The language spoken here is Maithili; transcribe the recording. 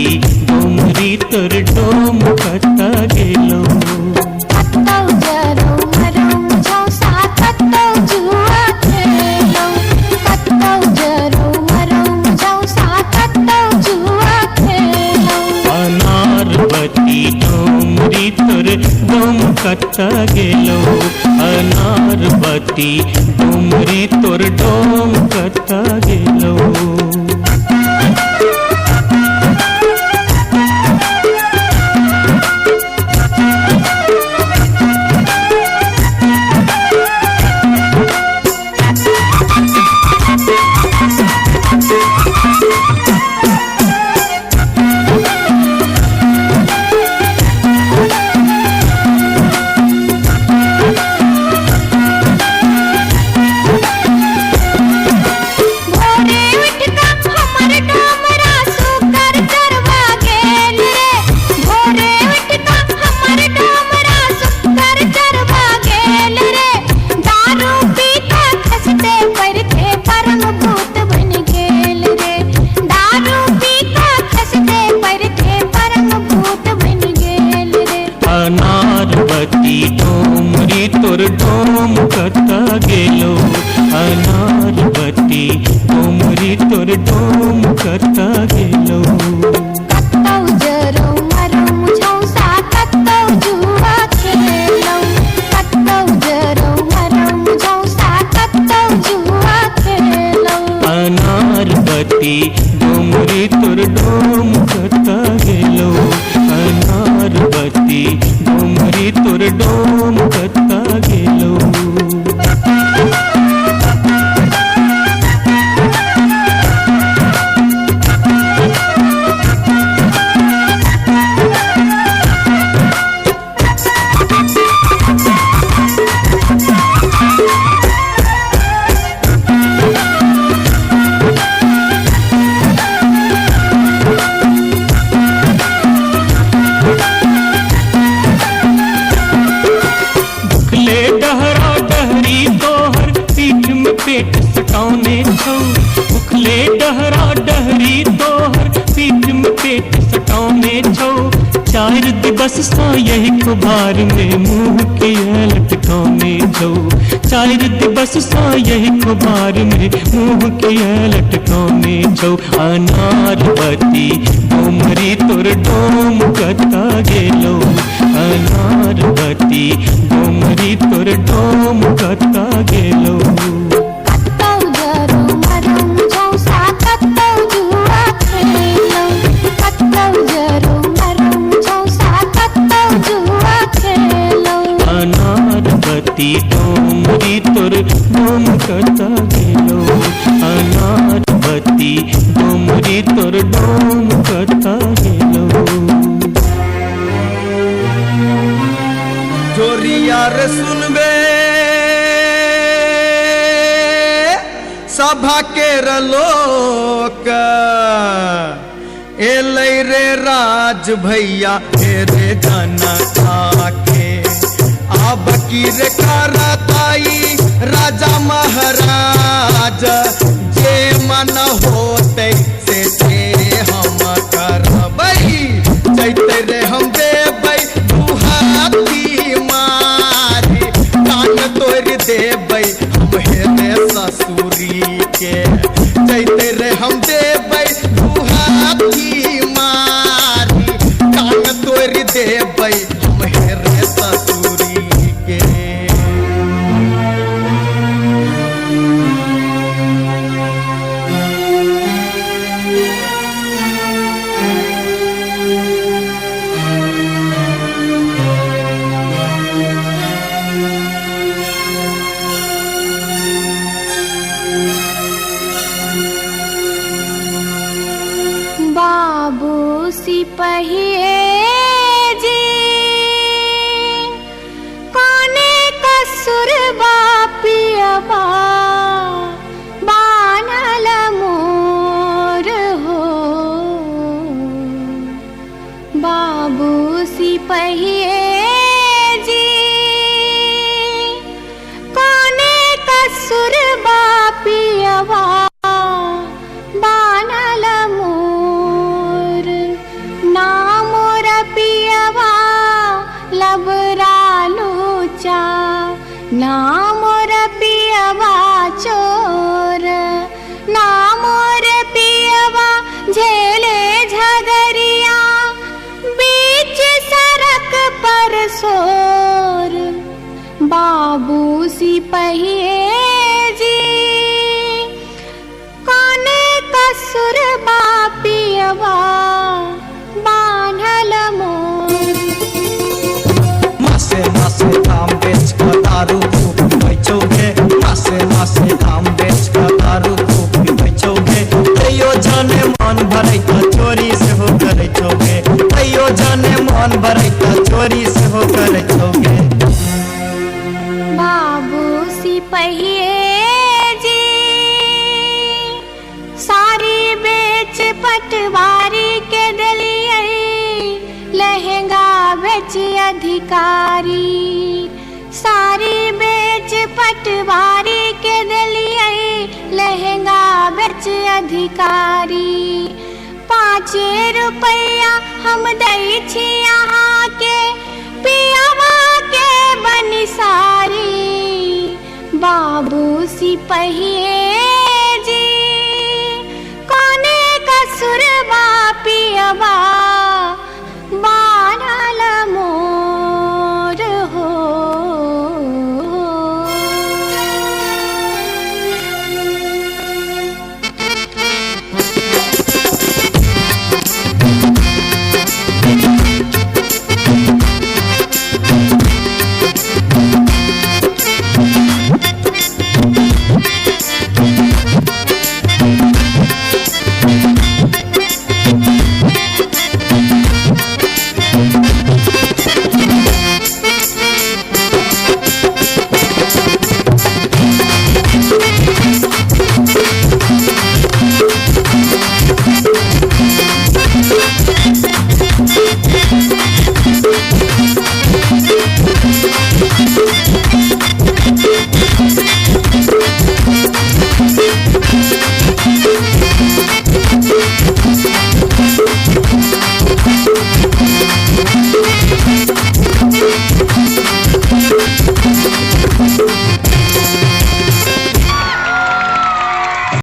अनारबती डोमरी तोर डोम कत गेलो। कतौ जरौ मरौ झौसा कतौ जुआ खेलौ, कतौ जरौ मरौ झौसा कतौ जुआ खेलौ। अनारबती डोमरी तोर डोम कत गेलो, अनारबती डोमरी तोर डोम कत गेलो। भोरे उठ कऽ हमर डोमरा सुकर चरवा गेल रे, भोरे उठ कऽ हमर डोमरा सुकर चरवा गेल रे। दारू पी कऽ खसते पड़ते परम भूत बनि गेल रे, दारू पी कऽ खसते पड़ते परम भूत बनि गेल रे। अनारबती डोमरी तोर डोम कत गेलो, अनारबती डोमरी तोर डोम कत गेलो। कतौ जरौ मरौ झौसा कतौ जुआ खेलौ, कतौ जरौ मरौ झौसा कतौ जुआ खेलौ। अनारबती डोमरी तोर डोम कत गेलो, अनारबती डोमरी तोर डोम कत गेलो। भुखले डहरा डहरी तोहर पीठ में पेट सटौने छौ, भुखले डहरा डहरी तोहर पीठ में पेट सटौने छौ। चार दिवस सा यही कुभार में मुंह के लटकौने छौ, चार दिवस सा यही कुभार में मुंह के लटकौने छौ। अनारबती डोमरी तोर डोम कत गेलो, अनारबती डोमरी तोर डोम कत गेलो। कतौ जरौ मरौ झौसा कतौ जुआ खेलौ, कतौ जरौ मरौ झौसा कतौ जुआ खेलौ। अनारबती डोमरी तोर डोम कत गेलो, अनारबती डोमरी तोर डोम कत गेलो। जोरिया रे सुनबे सभा के लोक, एलै रे राज भैया हे रे जाना खाके। आब की रे करताई राजा महाराज, जे मन होतै से हम करबै। जैते रे हम देबै दुहाती मारी, कान तोड़ि देबै हम हेरे ससुरी के। जैते रे हम देबै दुहाती मारी, कान तोड़ि देबै हम हेरे ससुरी के। बाबू सिपहिए जी कोने कसुर बापियबा बान्हल मोर हो, बाबू सिपहिए जी कोने कसुर बापियबा बान्हल मोर। सिपहिए जी, कौने कसुर बापियवा बान्हल मोर। मासे मासे धाम बेच कऽ दारू खूब पीबै छौ गे। मासे मासे धाम बेच कऽ दारू खूब पीबै छौ गे। तैयो जाने मन भरै तऽ चोरी सेहो करै छौ गे। तैयो जाने मन भरै तऽ चोरी सेहो करै छौ गे। बाबू सिपहिए जी, सारी बेच पटवारी के देलियै, लहंगा बेच अधिकारी। सारी बेच पटवारी के देलियै, लहंगा बेच अधिकारी। 5 रुपैया हम दै छी अहाँके, पियावा के बनिसारी। बाबू सिपहिए